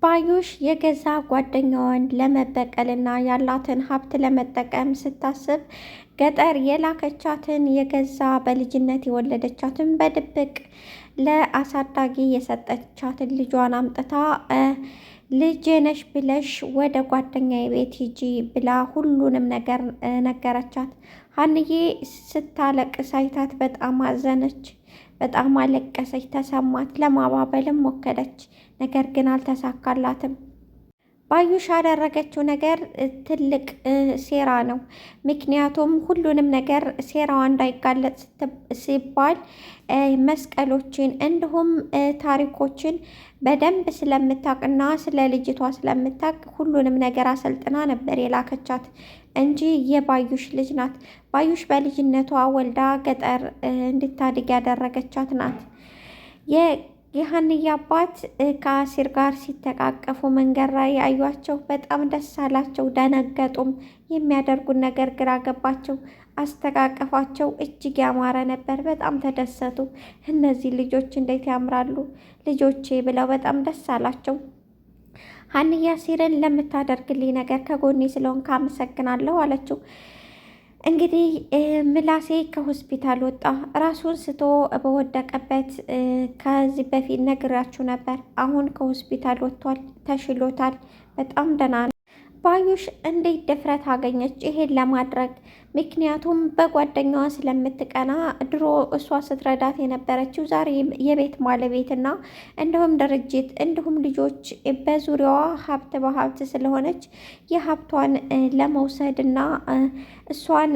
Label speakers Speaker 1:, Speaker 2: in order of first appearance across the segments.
Speaker 1: ባዩሽ የገዛ ጓደኛዋን ለመበቀልና ያላትን ሀብት ለመጠቀም ስታስብ ገጠር የላከቻትን የገዛ በልጅነት የወለደቻትን በድብቅ ለአሳዳጊ የሰጠቻትን ልጇን አምጥታ ልጄ ነሽ ብለሽ ወደ ጓደኛዬ ቤት ሂጂ ብላ ሁሉንም ነገር ነገረቻት። ሀንዬ ስታለቅስ አይታት በጣም አዘነች። በጣም አለቀሰች፣ ተሰማት። ለማባበልም ሞከረች፣ ነገር ግን አልተሳካላትም። ባዩሽ ያደረገችው ነገር ትልቅ ሴራ ነው። ምክንያቱም ሁሉንም ነገር ሴራዋ እንዳይጋለጥ ሲባል መስቀሎችን እንዲሁም ታሪኮችን በደንብ ስለምታውቅና ስለ ልጅቷ ስለምታውቅ ሁሉንም ነገር አሰልጥና ነበር የላከቻት እንጂ የባዩሽ ልጅ ናት። ባዩሽ በልጅነቷ ወልዳ ገጠር እንድታድግ ያደረገቻት ናት። የሀንዬ አባት ከአሲር ጋር ሲተቃቀፉ መንገድ ላይ ያዩቸው በጣም ደስ አላቸው። ደነገጡም። የሚያደርጉን ነገር ግራ ገባቸው። አስተቃቀፋቸው እጅግ ያማረ ነበር። በጣም ተደሰቱ። እነዚህ ልጆች እንዴት ያምራሉ ልጆቼ ብለው በጣም ደስ አላቸው። ሀንዬ አሲርን ለምታደርግልኝ ነገር ከጎኔ ስለሆንክ አመሰግናለሁ አለችው። እንግዲህ ምላሴ ከሆስፒታል ወጣ። ራሱን ስቶ በወደቀበት ከዚህ በፊት ነግራችሁ ነበር። አሁን ከሆስፒታል ወጥቷል፣ ተሽሎታል፣ በጣም ደህና ነው። ባዩሽ እንዴት ድፍረት አገኘች ይሄን ለማድረግ? ምክንያቱም በጓደኛዋ ስለምትቀና ድሮ እሷ ስትረዳት የነበረችው ዛሬ የቤት ባለቤትና እንዲሁም ድርጅት እንዲሁም ልጆች በዙሪያዋ ሀብት በሀብት ስለሆነች የሀብቷን ለመውሰድና እሷን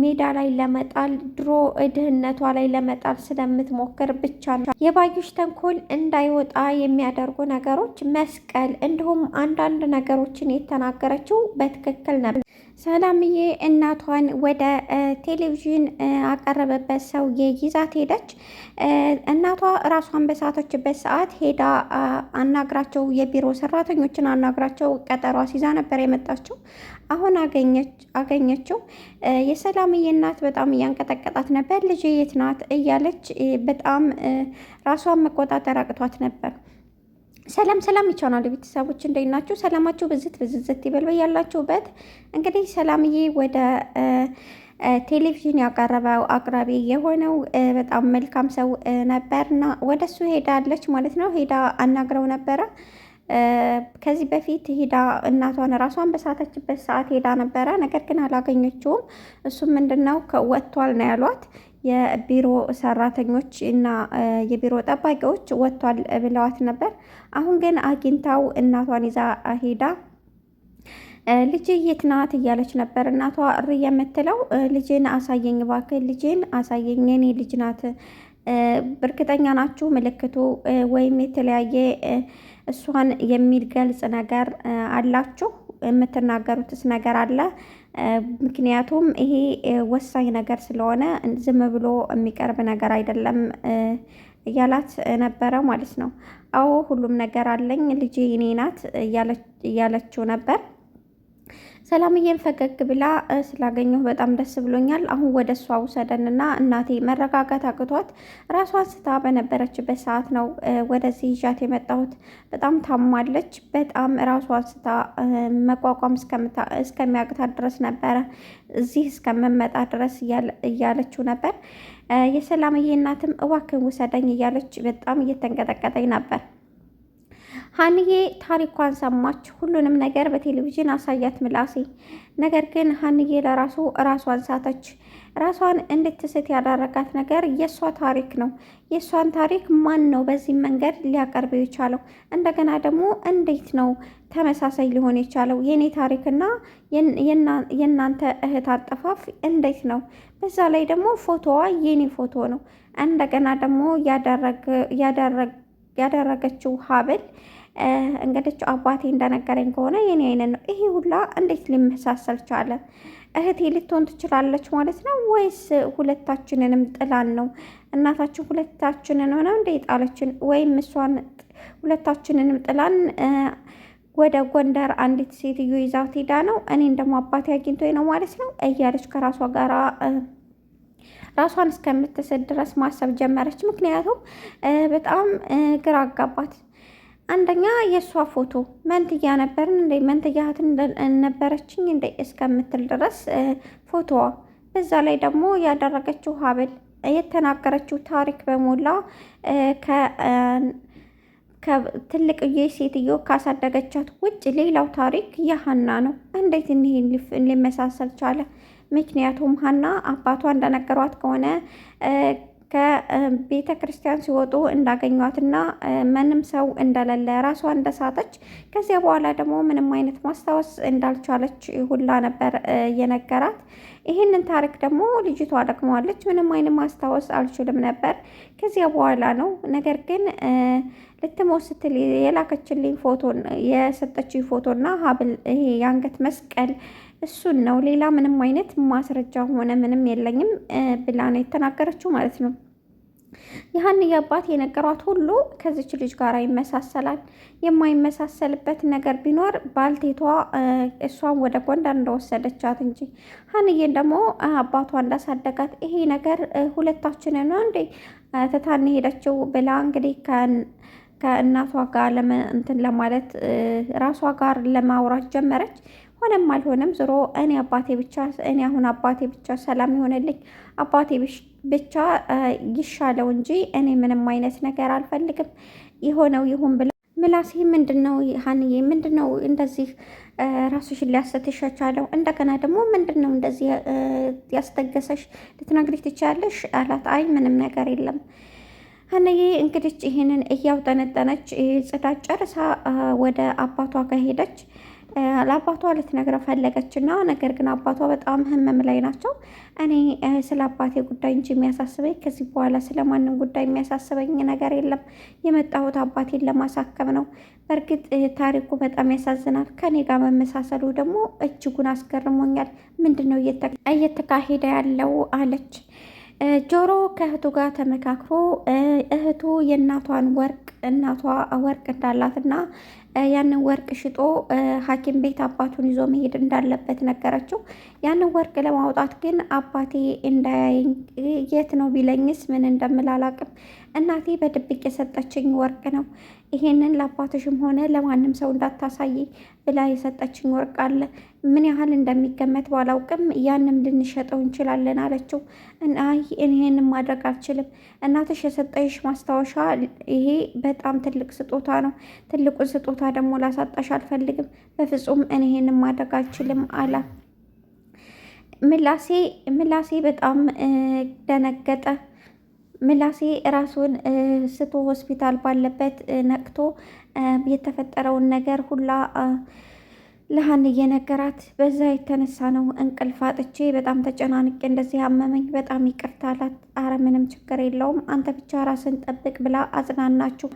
Speaker 1: ሜዳ ላይ ለመጣል ድሮ ድህነቷ ላይ ለመጣል ስለምትሞክር ብቻ ነው። የባዩሽ ተንኮል እንዳይወጣ የሚያደርጉ ነገሮች መስቀል፣ እንዲሁም አንዳንድ ነገሮችን የተናገረችው በትክክል ነበር። ሰላምዬ እናቷን ወደ ቴሌቪዥን አቀረበበት ሰውዬ ይዛት ሄደች። እናቷ ራሷን በሳተችበት ሰዓት ሄዳ አናግራቸው፣ የቢሮ ሰራተኞችን አናግራቸው ቀጠሯ ሲዛ ነበር የመጣችው። አሁን አገኘችው። የሰላምዬ እናት በጣም እያንቀጠቀጣት ነበር። ልጄ የት ናት እያለች በጣም ራሷን መቆጣጠር አቅቷት ነበር። ሰላም ሰላም ይቻናል ቤተሰቦች እንዴት ናችሁ? ሰላማችሁ ብዝት ብዝዝት ይበል ያላችሁበት። እንግዲህ ሰላምዬ ወደ ቴሌቪዥን ያቀረበው አቅራቢ የሆነው በጣም መልካም ሰው ነበርና ወደ እሱ ሄዳለች ማለት ነው። ሄዳ አናግረው ነበረ። ከዚህ በፊት ሄዳ እናቷን ራሷን በሳተችበት ሰዓት ሄዳ ነበረ። ነገር ግን አላገኘችውም። እሱም ምንድን ነው ወጥቷል ነው ያሏት። የቢሮ ሰራተኞች እና የቢሮ ጠባቂዎች ወጥቷል ብለዋት ነበር። አሁን ግን አግኝታው እናቷን ይዛ ሄዳ ልጄ የት ናት እያለች ነበር። እናቷ እሪ የምትለው ልጄን አሳየኝ እባክህ፣ ልጄን አሳየኝ፣ የኔ ልጅ ናት። እርግጠኛ ናችሁ ምልክቱ ወይም የተለያየ እሷን የሚገልጽ ነገር አላችሁ? የምትናገሩትስ ነገር አለ? ምክንያቱም ይሄ ወሳኝ ነገር ስለሆነ ዝም ብሎ የሚቀርብ ነገር አይደለም እያላት ነበረ ማለት ነው። አዎ ሁሉም ነገር አለኝ ልጄ እኔ ናት እያለችው ነበር። ሰላምዬን ፈገግ ብላ ስላገኘሁ በጣም ደስ ብሎኛል። አሁን ወደ እሷ ውሰደንና እናቴ መረጋጋት አቅቷት ራሷን ስታ በነበረችበት ሰዓት ነው ወደዚህ ይዣት የመጣሁት። በጣም ታማለች። በጣም ራሷን ስታ መቋቋም እስከሚያቅታት ድረስ ነበረ እዚህ እስከምመጣ ድረስ እያለችው ነበር። የሰላምዬ እናትም እባክህን ውሰደኝ እያለች በጣም እየተንቀጠቀጠኝ ነበር። ሀንዬ ታሪኳን ሰማች። ሁሉንም ነገር በቴሌቪዥን አሳያት ምላሴ። ነገር ግን ሀንዬ ለራሱ ራሷን ሳተች። ራሷን እንድትስት ያደረጋት ነገር የእሷ ታሪክ ነው። የእሷን ታሪክ ማን ነው በዚህ መንገድ ሊያቀርበው የቻለው? እንደገና ደግሞ እንዴት ነው ተመሳሳይ ሊሆን የቻለው? የእኔ ታሪክና የእናንተ እህት አጠፋፍ እንዴት ነው? በዛ ላይ ደግሞ ፎቶዋ የኔ ፎቶ ነው። እንደገና ደግሞ ያደረገችው ሀብል እንግዲህ አባቴ እንደነገረኝ ከሆነ የኔ አይነት ነው። ይሄ ሁላ እንዴት ሊመሳሰል ቻለ? እህቴ ልትሆን ትችላለች ማለት ነው ወይስ ሁለታችንንም ጥላን ነው? እናታችን ሁለታችንን ሆነው እንደ ጣለችን ወይም እሷን ሁለታችንንም ጥላን ወደ ጎንደር አንዲት ሴትዮ ይዛት ሄዳ ነው፣ እኔን ደግሞ አባቴ አግኝቶኝ ነው ማለት ነው እያለች ከራሷ ጋር ራሷን እስከምትስት ድረስ ማሰብ ጀመረች። ምክንያቱም በጣም ግራ አጋባት። አንደኛ የእሷ ፎቶ መንትያ ነበርን እንደ መንትያ እህት ነበረችኝ እንደ እስከምትል ድረስ ፎቶዋ፣ በዛ ላይ ደግሞ ያደረገችው ሀብል፣ የተናገረችው ታሪክ በሞላ ከትልቅዬ ሴትዮ ካሳደገቻት ውጭ ሌላው ታሪክ የሀና ነው። እንዴት እኒህን ሊመሳሰል ቻለ? ምክንያቱም ሀና አባቷ እንደነገሯት ከሆነ ከቤተ ክርስቲያን ሲወጡ እንዳገኟትና ምንም ሰው እንደሌለ፣ ራሷ እንደሳተች፣ ከዚያ በኋላ ደግሞ ምንም አይነት ማስታወስ እንዳልቻለች ሁላ ነበር የነገራት። ይህንን ታሪክ ደግሞ ልጅቷ ደግመዋለች። ምንም አይነት ማስታወስ አልችልም ነበር ከዚያ በኋላ ነው። ነገር ግን ልትሞት ስትል የላከችልኝ ፎቶ፣ የሰጠችኝ ፎቶና ሀብል፣ ይሄ የአንገት መስቀል እሱን ነው። ሌላ ምንም አይነት ማስረጃ ሆነ ምንም የለኝም ብላ ነው የተናገረችው ማለት ነው። የሀንዬ አባት የነገሯት ሁሉ ከዚች ልጅ ጋር ይመሳሰላል። የማይመሳሰልበት ነገር ቢኖር ባልቴቷ እሷን ወደ ጎንደር እንደወሰደቻት እንጂ ሀንዬን ደግሞ አባቷ እንዳሳደጋት፣ ይሄ ነገር ሁለታችንን ነው እንዴ ትታን ሄደችው ብላ እንግዲህ ከእናቷ ጋር እንትን ለማለት ራሷ ጋር ለማውራት ጀመረች። ሆነም አልሆነም ዞሮ እኔ አሁን አባቴ ብቻ ሰላም ይሆንልኝ፣ አባቴ ብቻ ይሻለው እንጂ እኔ ምንም አይነት ነገር አልፈልግም፣ የሆነው ይሁን ብላ ምላሴ ምንድን ነው ሀንዬ፣ ምንድን ነው እንደዚህ ራስሽን ሊያሰትሽ የቻለው? እንደገና ደግሞ ምንድን ነው እንደዚህ ያስደገሰሽ? ልትነግሪኝ ትችያለሽ አላት። አይ ምንም ነገር የለም። ሀንዬ እንግዲህ ይህንን እያውጠነጠነች ጽዳት ጨርሳ ወደ አባቷ ጋር ሄደች። ለአባቷ ልትነግረው ፈለገች እና ነገር ግን አባቷ በጣም ህመም ላይ ናቸው። እኔ ስለ አባቴ ጉዳይ እንጂ የሚያሳስበኝ ከዚህ በኋላ ስለማንም ጉዳይ የሚያሳስበኝ ነገር የለም። የመጣሁት አባቴን ለማሳከም ነው። በእርግጥ ታሪኩ በጣም ያሳዝናል። ከኔ ጋር መመሳሰሉ ደግሞ እጅጉን አስገርሞኛል። ምንድን ነው እየተካሄደ ያለው አለች። ጆሮ ከእህቱ ጋር ተመካክሮ እህቱ የእናቷን ወርቅ፣ እናቷ ወርቅ እንዳላትና ያንን ወርቅ ሽጦ ሐኪም ቤት አባቱን ይዞ መሄድ እንዳለበት ነገረችው። ያንን ወርቅ ለማውጣት ግን አባቴ እንዳያየኝ፣ የት ነው ቢለኝስ ምን እንደምል አላቅም። እናቴ በድብቅ የሰጠችኝ ወርቅ ነው። ይሄንን ለአባትሽም ሆነ ለማንም ሰው እንዳታሳይ ብላ የሰጠችኝ ወርቅ አለ። ምን ያህል እንደሚገመት ባላውቅም ያንም ልንሸጠው እንችላለን አለችው። አይ ይሄንን ማድረግ አልችልም። እናትሽ የሰጠሽ ማስታወሻ ይሄ በጣም ትልቅ ስጦታ ነው። ትልቁን ስጦታ ደግሞ ላሳጣሽ አልፈልግም። በፍጹም እኔ ይሄንን ማድረግ አልችልም አለ። ምላሴ በጣም ደነገጠ። ምላሴ ራሱን ስቶ ሆስፒታል ባለበት ነቅቶ የተፈጠረውን ነገር ሁላ ለሀን እየነገራት፣ በዛ የተነሳ ነው እንቅልፍ አጥቼ በጣም ተጨናንቄ እንደዚህ አመመኝ፣ በጣም ይቅርታ አላት። አረ ምንም ችግር የለውም፣ አንተ ብቻ ራስን ጠብቅ ብላ አጽናናችሁ።